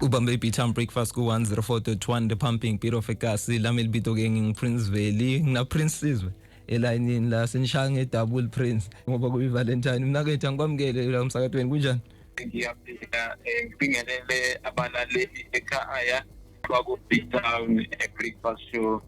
Ubambe iBtown Breakfast ku 104.1, the pumping beat of ekasi. Lami libito ke ngingu Prince Veli, ngina Prince Sizwe elayinini la, sinishaya nge-double prince ngoba kuyi Valentine. Mina ke ngikwamukele la umsakatweni, kunjani? Ngiyaphila, ngibingelele abalaleli ekhaya baku-Btown Breakfast Show,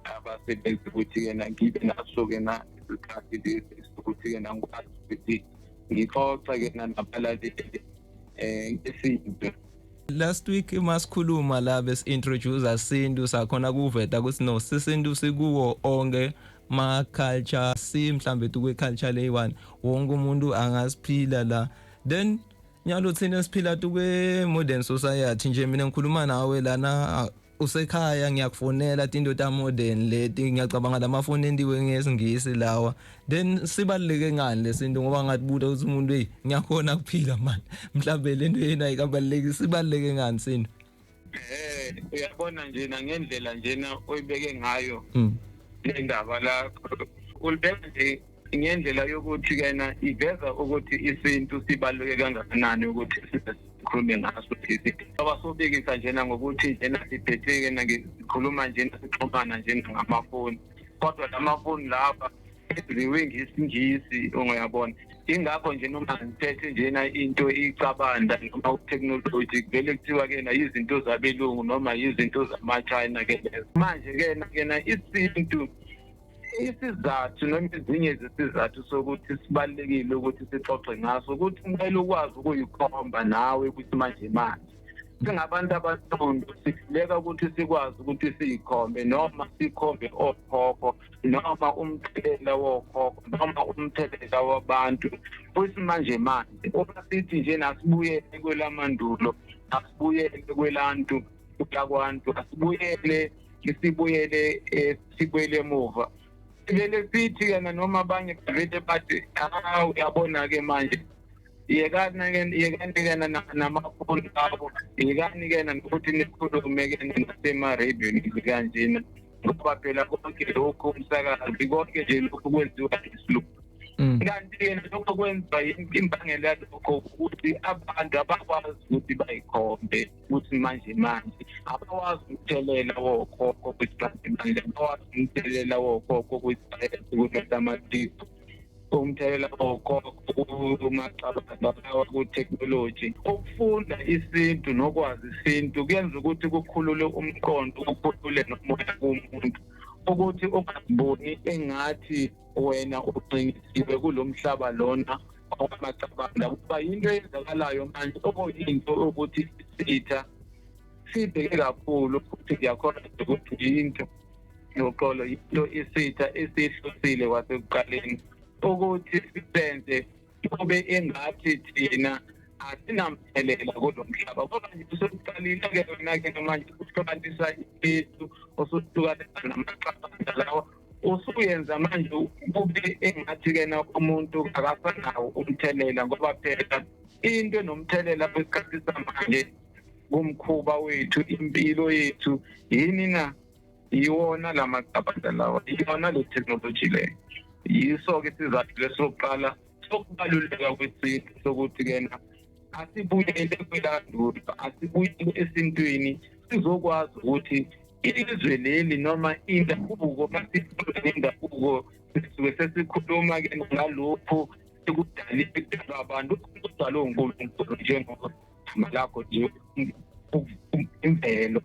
abasebenzi, ukuthi-ke na ngibe naso-ke na isikhathi lesi sokuthi-ke na ngikwazi ukuthi ngixoxe-ke na nabalaleli ngesintu. Last week masikhuluma la besi-introduce sintu, sakhona kuveta ukuthi no sisintu sikuwo onke ma culture, si mhlambe tukwe culture leyi-one, wonke umuntu angasiphila la. Then nyalo thina siphila tukwe modern society nje. Mina ngikhuluma nawe lana usekhaya, ngiyakufonela tinto ta modern leti, ngiyacabanga lamafoni entiwe ngesingisi lawa. Then sibaluleke ngani lesinto? Ngoba ngatibuta ukuthi umuntu, hey, ngiyakhona kuphila manje, mhlambe lento yena ayikabaluleki. Sibaluleke ngani sinto? Uyabona nje na ngendlela njena oyibeke ngayo le ndaba la, ulibeka nje ngendlela yokuthi kena iveza ukuthi isintu sibaluleke kangakanani ukuthi sibe sikhulume ngaso isintu, ngoba sobikisa njena ngokuthi njena siphethe kena sikhuluma njena, sixhumana njena ngamafoni, kodwa lamafoni lawa enziwe ngesingisi, ungayabona. Ingakho nje noma ngiphethe njena into icabanda noma utheknoloji, kuvele kuthiwa kena izinto zabelungu noma izinto zama-China ke lezo. Manje kena isintu, isizathu noma ezinye zesizathu sokuthi sibalulekile ukuthi sixoxe ngaso, ukuthi kumele ukwazi ukuyikhomba nawe ukuthi manje manje singabantu abasundu sihluleka ukuthi sikwazi ukuthi siyikhombe, noma sikhombe okhokho, noma umthelela wokhokho, noma umthelela wabantu kwesimanje manje. Uma sithi nje nasibuyele kwelamandulo, asibuyele kwelantu lakwantu, asibuyele, sibuyele, sibuyele emuva, sivele sithi kana noma abanye bavele bathi, "Ah, uyabona-ke manje, yekani yekani kena namafoni abo, yekani kena nokuthi nikhulume kena nasema-radiyweni kanjena, ngoba phela konke lokhu umsakazi, konke nje lokhu kwenziwa isilungu." Kanti-ke lokho kwenziwa, imbangela yalokho ukuthi abantu abakwazi ukuthi bayikhombe ukuthi manje manje abawazi umthelela wokhokho kwisimanje manje, abawazi umthelela wokhokho kwisayensi, kumathematics, umthelela wokhokho kumacabanga ku-technology. Ukufunda isintu nokwazi isintu kuyenza ukuthi kukhulule umqondo, kukhulule nomoya kumuntu, ukuthi ungaziboni engathi wena ugcinisiwe kulo mhlaba lona okwamacabanga, kuba yinto eyenzakalayo manje, okuyinto ukuthi isitha sibheke kakhulu, futhi ngiyakhona ukuthi yinto yoxolo, yinto isitha esihlosile kwasekuqaleni ukuthi sisenze kube engathi thina asinamthelela kulo mhlaba, ngoba nje usuqalile-ke wena-ke manje ukuhlukanisa isintu, usuhlukanisa namacabanga lawa, usuyenza manje kube engathi-ke na umuntu akasanawo umthelela, ngoba phela into enomthelela kwesikhathi samanje kumkhuba wethu, impilo yethu, yini na? Yiwona la macabanga lawa, iyona le technology leyo. Yiso-ke isizathu lesokuqala sokubaluleka kwesintu, sokuthi-ke na asibuyele kwelandulo, asibuyele esintwini, sizokwazi ukuthi izwe leli noma indabuko, masikhuluma ngendabuko sisuke sesikhuluma-ke ngalokhu ekudalile, kudalwa abantu, kudalwe uNkulunkulu, njengoba igama lakho nje imvelo,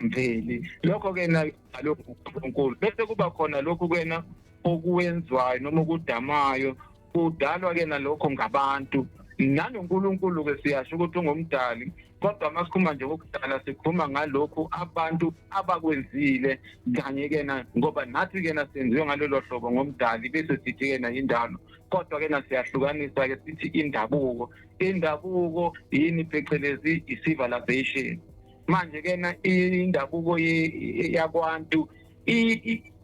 mveli, lokho-ke nakudalwe uNkulunkulu. Bese kuba khona lokhu kena okuwenziwayo noma okudamayo, kudalwa-ke nalokho ngabantu. NanoNkulunkulu-ke siyasho ukuthi ungumdali, kodwa uma sikhuluma nje ngokudala sikhuluma ngalokhu abantu abakwenzile kanye-ke na, ngoba nathi-ke na senziwe ngalolo hlobo ngomdali, bese sithi-ke na indalo. Kodwa-ke na siyahlukanisa-ke, sithi indabuko. Indabuko yini? Phecelezi i-civilization. Manje-ke na indabuko yakwantu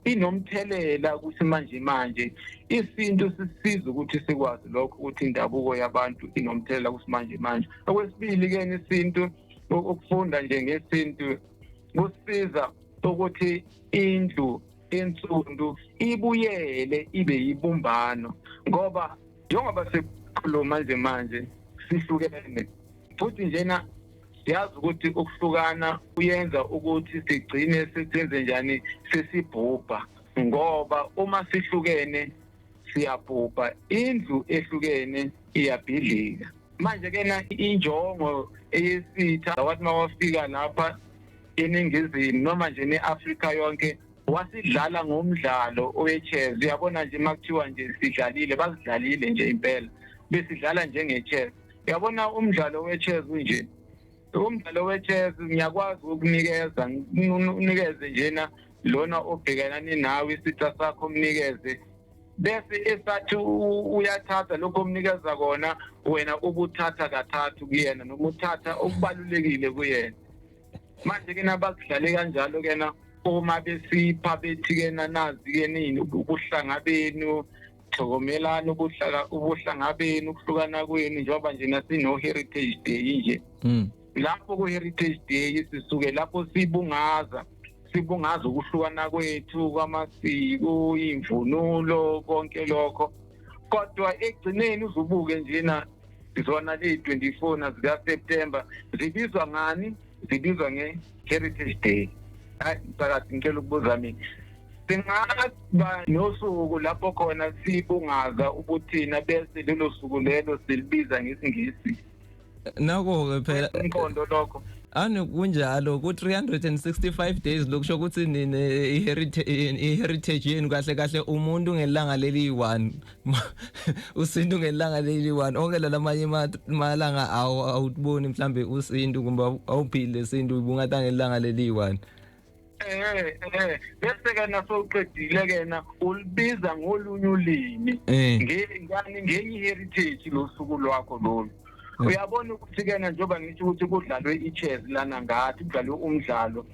inomthelela kusimanje manje. Isintu sisiza ukuthi sikwazi lokho, ukuthi indabuko yabantu inomthelela kusimanje manje. Okwesibili-ke, isintu, ukufunda nje ngesintu kusiza ukuthi indlu ensundu ibuyele ibe yibumbano, ngoba njengoba sikhuluma nje manje sihlukene futhi njena. Siyazi ukuthi ukuhlukana kuyenza ukuthi sigcine sisenze njani, sesibhubha, ngoba uma sihlukene siyabhubha, indlu ehlukene iyabhidlika. Manje kena injongo eyesitha wathi mawafika lapha eNingizimu noma nje neAfrika yonke, wasidlala ngomdlalo owe-chess. Uyabona nje makuthiwa nje sidlalile, basidlalile nje impela, besidlala njenge-chess. Uyabona umdlalo we-chess unje, umdlalo we-chess ngiyakwazi ukukunikeza, unikeze njena lona obhekana nawe isitha sakho, umnikeze, bese esathi uyathatha lokho omnikeza kona, wena ubuthatha kathathu kuyena, noma uthatha okubalulekile kuyena. Manje ke nabasidlale kanjalo kena, uma besipha bethi kena nazi ke nini ubuhlanga benu, thokomelani ubuhlanga benu, ukuhlukana kwenu, njengoba nje nasino Heritage Day nje. Lapho ku Heritage Day sisuke lapho sibungaza ukuhlukana kwethu kwamasiko, imvunulo, konke lokho. Kodwa ekugcineni uzubuke njena zona le 24 zika September zibizwa ngani? Zibizwa nge Heritage Day. Hayi mphakathi, ngicela ukubuza mina, singaba nosuku lapho khona sibungaza ubuthina bese lelo suku lelo silibiza ngesiNgisi? Nako phela umqondo lokho. Anu kunjalo ku 365 days, lokusho ukuthi nine i-heritage yenu kahle kahle umuntu ngelanga leli 1, usintu ngelanga leli 1, onke lamanye malanga awuboni mhlambe usintu kumbe awuphile sintu ubungata ngelanga leli 1. Bese ke nasowuqedile kena ulibiza ngolunye ulimi ngani ngenye heritage losuku lwakho lolu. Uyabona ukuthi kena njengoba ngisho ukuthi kudlalwe i-chess lana ngathi kudlalwe umdlalo,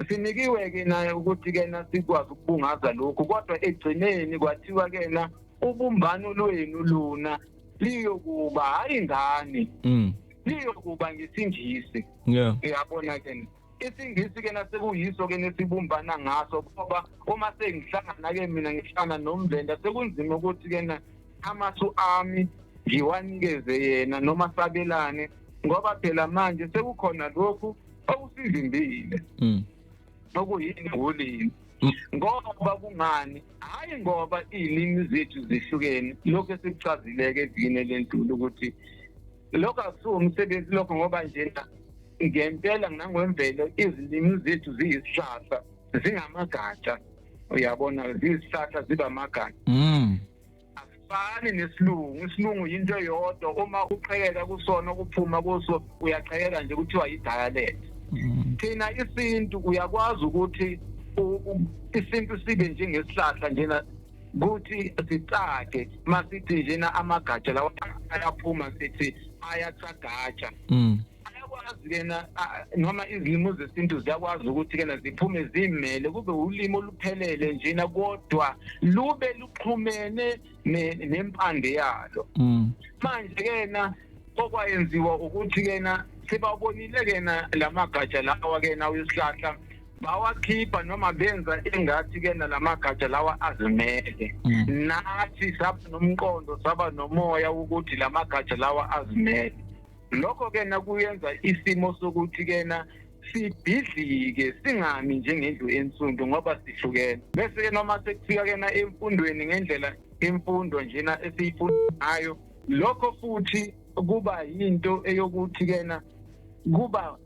sinikiwe ke naye ukuthi kena sikwazi ukubungaza lokhu, kodwa egcineni kwathiwa kena ubumbano lwenu luna liyokuba hayi ngani, liyokuba ngesiNgisi. Uyabona ke isiNgisi ke nasekuyiso ke nesibumbana ngaso, ngoba uma sengihlangana ke mina ngihlangana nomvenda sekunzima ukuthi kena amasu ami ngiwanikeze yena noma sabelane, ngoba phela manje sekukhona lokhu okusivimbile okuyini ulimi. Ngoba kungani? Hayi ngoba izilimi zethu zihlukene, lokho esikuchazileke evikini lentulu ukuthi lokho akusiwo umsebenzi lokho, ngoba njena ngempela nangwemvelo izilimi zethu ziyisihlahla, zingamagatsha. Uyabona, ziyisihlahla ziba amagatsha. Asifani nesilungu, isilungu into eyodwa, uma uqhekeka kusona ukuphuma kuso uyaqhekeka nje, kuthiwa i-dialect. Thina isintu uyakwazi ukuthi isintu sibe njengesihlahla njena, kuthi sicake masithi njena amagatsha lawa ayaphuma, sithi ayatsagatsha. Ayakwazi kena noma izilimi zesintu ziyakwazi ukuthi kena ziphume zimele kube ulimi oluphelele njena, kodwa lube luxhumene nempande yalo. Manje kena okwayenziwa ukuthi kena sibabonile kena lamagatsha lawa kena wesihlahla bawakhipha noma benza engathi kena lamagatsha lawa azimele. Nathi saba nomqondo, saba nomoya ukuthi lamagatsha lawa azimele. Lokho kena kuyenza isimo sokuthi kena sibhidlike, singami njengendlu ensundu ngoba sihlukene. Bese ke noma sekufika kena emfundweni ngendlela imfundo njena esiyifunda ngayo, lokho futhi kuba yinto eyokuthi kena kuba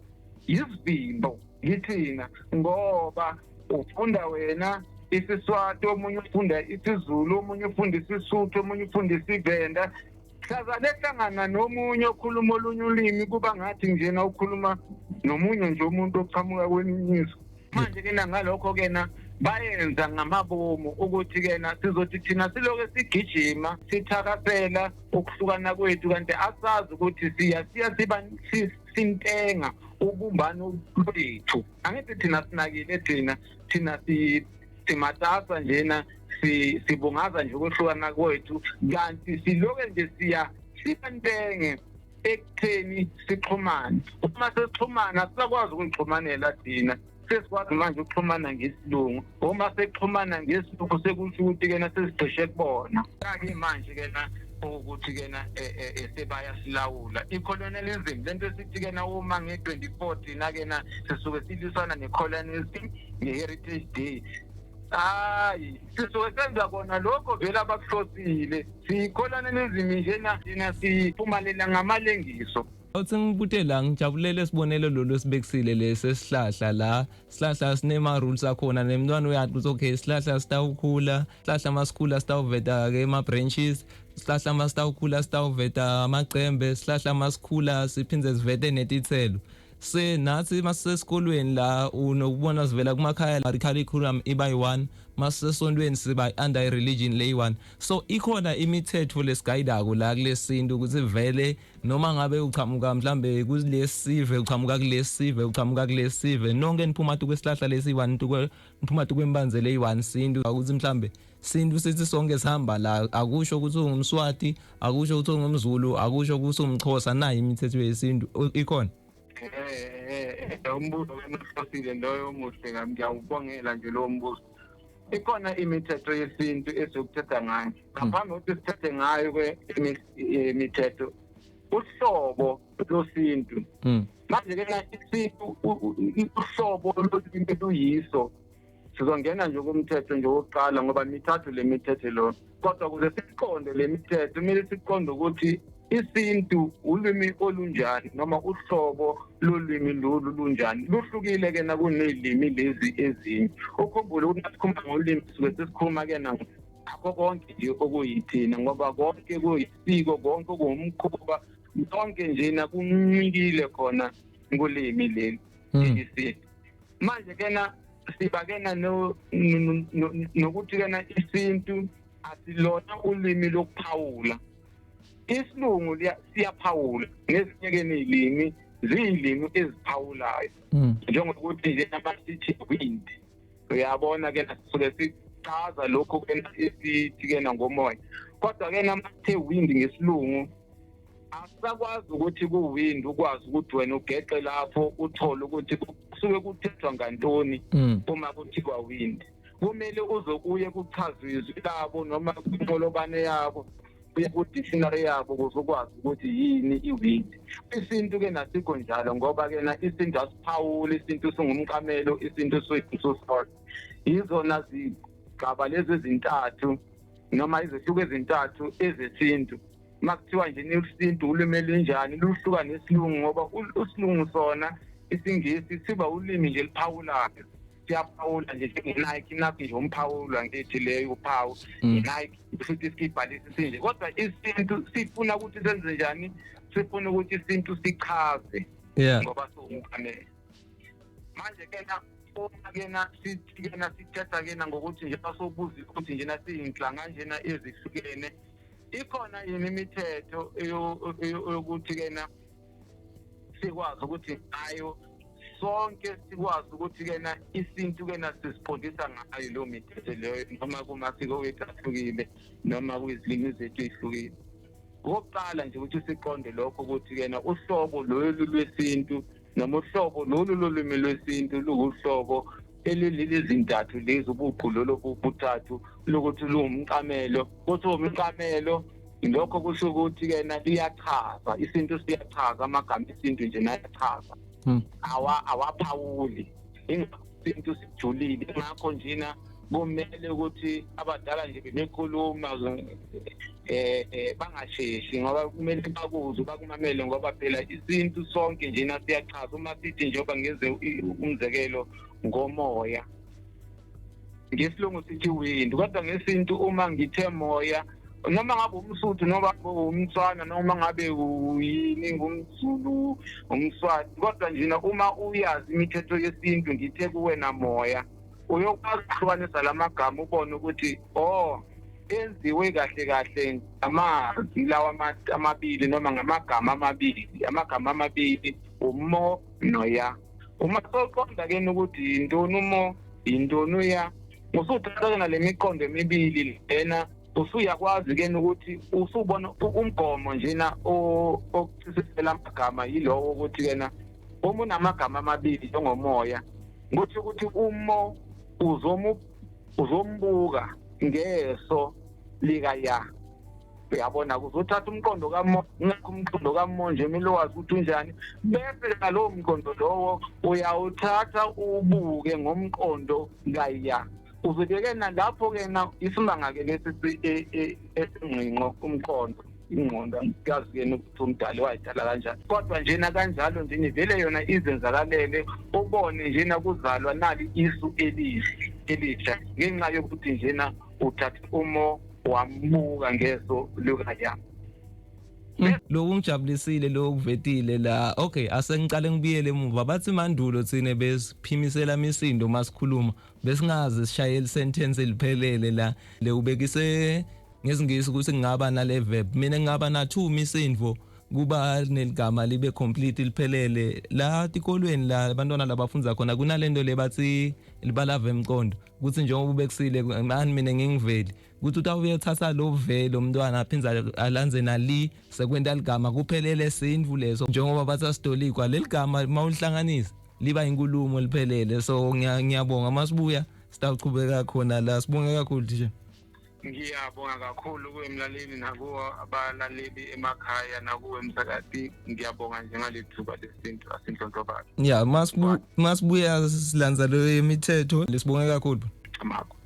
yisivimbo kithina, ngoba ufunda wena isiSwati, omunye ufunda isiZulu, omunye ufunda isiSuthu, omunye ufunda isiVenda. Hlazane ehlangana nomunye okhuluma olunye ulimi, kuba ngathi njena ukhuluma nomunye nje umuntu oqhamuka kwelinye izwe. Manje kena ngalokho kena bayenza ngamabomu ukuthi kena sizothi thina siloke sigijima sithakasela ukuhlukana kwethu, kanti asazi ukuthi siya siba sintenga ubumbano lwethu. Angithi thina sinakile, thina simatasa njena, sibungaza nje ukuhlukana kwethu, kanti siloke nje siya sibantenge ekutheni sixhumane. Uma sesixhumana sisakwazi ukuyixhumanela thina, sesikwazi manje ukuxhumana ngesilungu. Uma sexhumana ngesilungu sekusho ukuthi kena sesigqishe kubona. Kake manje kena Ukuthi kena sebayasilawula i-colonialism, lento esithi kena uma nge-24 thina kena sisuke silwisana ne-colonialism nge-Heritage Day. Hayi, sisuke senza kona lokho vele abakuhlosile. Siyi-colonialism njena, thina siphumalela ngamalengiso. Uthi ngibute la, ngijabulele sibonelo lolu sibekisile lesesihlahla la. Sihlahla sinema rules akhona, nemntwana uyathi ukuthi okay, sihlahla sitawukhula, sihlahla masikhula sitawuveta ke ama branches, sihlahla masitawukhula sitawuveta amacembe, sihlahla masikhula siphindze sivete netithelo. Se nathi masisesikolweni la, unokubona sivela kumakhaya la, curriculum iba yi-one, masisesontweni siba under i-religion leyi-one. So ikhona imithetho lesigayidako la kulesintu ukuthi vele noma ngabe uchamuka mhlambe kulesive, uchamuka kulesive, uchamuka kulesive, nonke niphuma tu kwesihlahla lesi-one, niphuma tu kwembanze leyi-one. Sintu ukuthi mhlambe sintu sithi sonke sihamba la, akusho ukuthi ungumSwati, akusho ukuthi ungumZulu, akusho ukuthi ungumXhosa. Nayi imithetho yesintu ikhona. Umbuzo wena uhlosile loyo, omuhle kabi, ngiyawubongela nje lowo mbuzo. Ikhona imithetho yesintu esiyokuthetha ngayo. Ngaphambi kokuthi sithethe ngayo ke imithetho, uhlobo lwesintu. Manje ke na isintu, uhlobo lolimi luyiso, sizongena nje kumthetho nje wokuqala, ngoba mithathu le mithetho lo. Kodwa ukuze siqonde le mithetho, kumele siqonde ukuthi isintu ulwimi olunjani, noma uhlobo lolwimi lolu lunjani. Luhlukile ke nakunezilimi lezi ezinye. Ukhumbule ukuthi nasikhuluma ngolimi, sisuke sesikhuluma ke akho konke nje okuyithina, ngoba konke kuyisiko, konke kuwumkhuba, konke nje nakuncikile khona ngolimi leli isintu. Manje kena siba kena nokuthi kena isintu asilona ulimi lokuphawula. Isilungu siyaphawula, nezinye ke nezilimi ziyilimi eziphawulayo, njengokuthi nje masithi wind, uyabona ke sisuke sichaza lokho ke esithi kena ngomoya. Kodwa ke namathe wind ngesilungu, asakwazi ukuthi ku-wind ukwazi ukuthi wena ugeqe lapho uthole ukuthi kusuke kuthethwa ngantoni. Uma kuthiwa wind, kumele uze uye kuchazwe izwi labo noma kwinqolobane yabo, uye ku-dictionary yabo ukuze ukwazi ukuthi yini i-wind. Isintu-ke nasikho njalo, ngoba-ke na isintu asiphawuli, isintu singumqamelo, isintu suyinsusolo. Yizona zigaba lezi ezintathu noma izehluko ezintathu ezesintu. Uma kuthiwa nje isintu ulimi elinjani, luhluka nesilungu, ngoba isilungu sona, isiNgisi, siba ulimi nje eliphawulayo, siyaphawula nje njenge-Nike. Nike nje umphawulo, angithi leyo uphawu i-Nike, futhi isikibhalisi sinje. Kodwa isintu sifuna ukuthi senze njani? Sifuna ukuthi isintu sichaze ngoba siwumqamelo. Manje kena uma kena sithi kena sithetha kena ngokuthi nje basobuza ukuthi njena siyinhlanga njena ezihlukene, ikhona yini imithetho yokuthi kena sikwazi ukuthi ngayo sonke sikwazi ukuthi kena isintu kena sisiphondisa ngayo leyo mithetho leyo, noma kumasiko wethu ahlukile noma kwizilimi zethu ezihlukile? Okokuqala nje ukuthi siqonde lokho ukuthi kena uhlobo lolu lwesintu noma uhlobo lolu lolwimi lwesintu luwuhlobo elilezintathu lezi, ubuqu lolo buthathu, lokuthi luwumqamelo. Kuthi umqamelo, lokho kusho ukuthi kena liyachaza isintu, siyachaza. Amagama esintu nje nayachaza, awaphawuli. Ingakho isintu sijulile. Ingakho njena kumele ukuthi abadala nje bebekhuluma bangasheshi, ngoba kumele bakuzwe, bakumamele, ngoba phela isintu sonke njena siyachaza. Uma sithi, njengoba ngenze umzekelo ngomoya, ngesilungu sithi wind, kodwa ngesintu uma ngithe moya, noma ngabe umSuthu, noma ngabe umTswana, noma ngabe uyini, ngumZulu, umSwati, kodwa njena uma uyazi imithetho yesintu, ngithe kuwena moya, uyokwazi ukuhlukanisa lamagama, ubone ukuthi oh, enziwe kahle kahle ngamazwi lawa amabili noma ngamagama amabili. Amagama amabili umo noya. Uma sowuqonda ke ukuthi yintoni umo, yintoni uya, usuthatha ke nale miqondo emibili lena, usuyakwazi ke ukuthi usubona umgomo njena okucisisela amagama yilowo, ukuthi kena uma unamagama amabili njengomoya, kusho ukuthi umo uzombuka ngeso likaya. Uyabona, uzothatha umqondo kamo, ngakho umqondo kamo nje kumele wazi ukuthi unjani, bese nalowo mqondo lowo uyawuthatha ubuke ngomqondo kaya. Uzobeke nalapho ke na isimanga ke lesi esingqinqo umqondo, ingqondo angikazi ke ukuthi umdali wayidala kanjani, kodwa njena kanjalo nje nivele yona izenzakalele, ubone njena kuzalwa nali isu elihle elisha ngenxa yokuthi njena uthatha umo wambuka ngeso lukaya. Lokhu ngijabulisile lokhu kuvetile la. Okay, asengicale ngibuyele emuva. Bathi mandulo thine besiphimisela imisindo masikhuluma, besingaze sishayele sentence eliphelele la. Le ubekise ngesingisi ukuthi ngingaba nale verb, mina ngingaba na two imisindo kuba neligama libe complete liphelele. La tikolweni la abantwana labafunza khona kunalento le bathi libalave emqondo, ukuthi njengoba ubekusile mani mina ngingiveli ukuthi utawuye uthatha lo vele umntwana aphinza alanze nali sekwenta ligama kuphelele sindvu leso, njengoba bathi asitolikwa leli gama mawulihlanganisa liba inkulumo liphelele. So ngiyabonga, masibuya sitawuchubeka khona la. Sibonge kakhulu nje. Ngiyabonga kakhulu kuwe mlaleli nakuwo abalaleli emakhaya nakuwe msakati, ngiyabonga nje ngaleli thuba lesintu asinhlonhlobala. Ya, masibuya silandza le mithetho. Lesibonge kakhulu. Amakho.